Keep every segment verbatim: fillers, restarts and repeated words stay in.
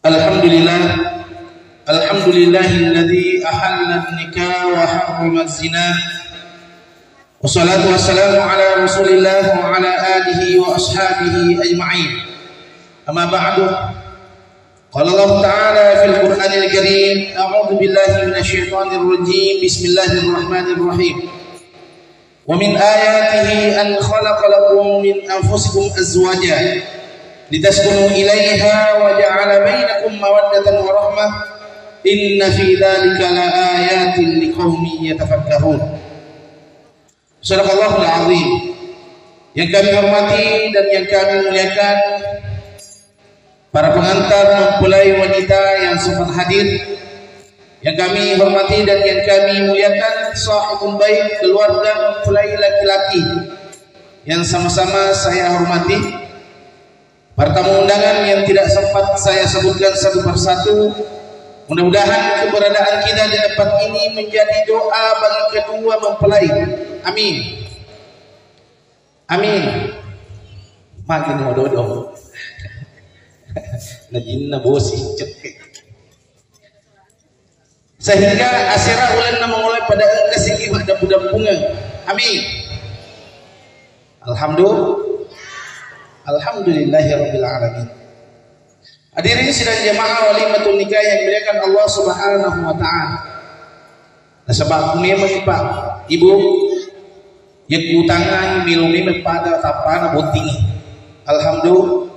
Alhamdulillah. Alhamdulillahilladzi ahalla nikah wa harrama zina. Wassalatu wassalamu ala Rasulillah wa ala alihi wa ashabihi ajma'in. Amma ba'du. Qala Allah Ta'ala fil Qur'anil Karim, a'udzu billahi minasy syaithanir rajim. Bismillahirrahmanirrahim. Wa min ayatihi an khalaqa lakum min anfusikum azwaja litaskunu ilaiha wa ja'ala bainakum mawaddatan wa rahmah, inna fi dzalika la ayatin liqaumin yatafakkarun. Sadaqallahul azim. Yang kami hormati dan yang kami muliakan, para pengantar mempelai wanita yang sempat hadir, yang kami hormati dan yang kami muliakan, sahibul bait, keluarga mempelai laki-laki yang sama-sama saya hormati, para tamu undangan yang tidak sempat saya sebutkan satu persatu, mudah-mudahan keberadaan kita di tempat ini menjadi doa bagi kedua mempelai. Amin. Amin. Makin mau dodong. Najinna bosi cekke. Sehingga asera ulenna mangolai pada engka siki maddampu-dampungeng. Amin. Alhamdulillah. Alhamdulillahirabbil alamin. Hadirin sidang jamaah walimatun nikah yang dimuliakan Allah Subhanahu wa taala. Nasaba ku memang, Pak, Ibu, yakkutangngi melo memang pada tappana botting. Alhamdulillah.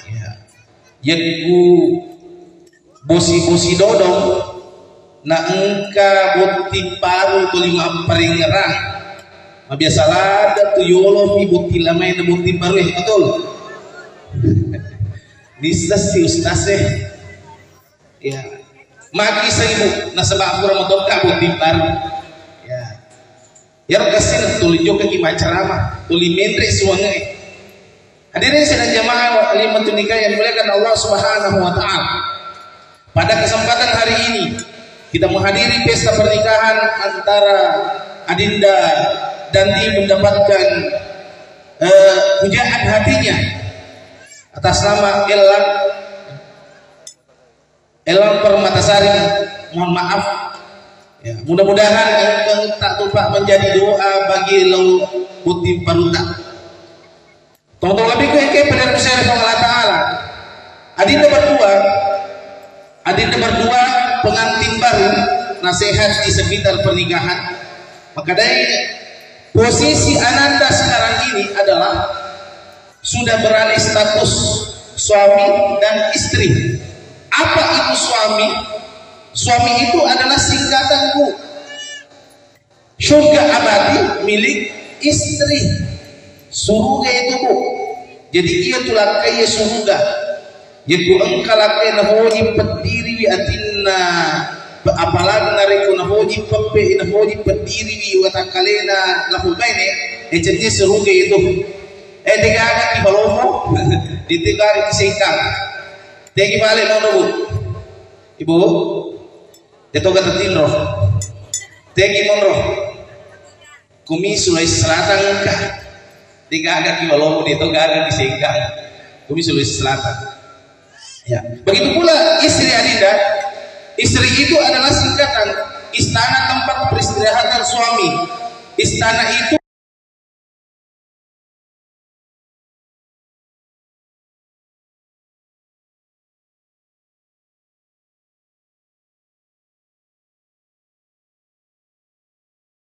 Ya. Yakku bosi-bosi dodong na engka botting baru tuli mapparengngerang. Mabiasa ladde tu yolo pi botting lamae na botting baru, eh, betul? Nisseng si ustaz e. Ya. Magi seribu nasaba pura matokka botting baru. Ya. Yaro kasina tuli jokka ki macerama, tuli menre suange. Hadirin sidang jamaah walimatun nikah yang dimuliakan Allah Subhanahu wa taala. Pada kesempatan hari ini kita menghadiri pesta pernikahan antara Adinda Dandi mendapatkan, eh, pujaan hatinya atas nama Ella Elang Permatasari, mohon maaf. Ya, mudah-mudahan engka tak tumpah menjadi doa bagi lo botting baruta. Tongtong lebih ke ke pada kusere Allah Ta'ala. Adinda berdua, adinda berdua pengantin baru, nasihat di sekitar pernikahan. Maka dari posisi ananda sekarang ini adalah sudah beralih status suami dan istri. Apa itu suami? Suami itu adalah singkatan, Bu. Surga abadi milik istri. Suruga itu, Bu. Jadi iya tu lakkai suruga. Yekko engka lakkai nahoji peddiriwi atinna, apalagi narekko nahoji peppe, nahoji peddiriwi watakkalena lapong baine, ecennya suruga itu. Eh, degaga ki balomo, ditegari ki sengkang. Tegi bale monro, Bu. Ibu, detoga tetinro. Tegi monro. Kumi Sulawesi Selatan engka. Degaga ki balomo, detogaga ki sengkang. Kumi Sulawesi Selatan. Ya, begitu pula istri Adinda. Istri itu adalah singkatan istana tempat peristirahatan suami. Istana itu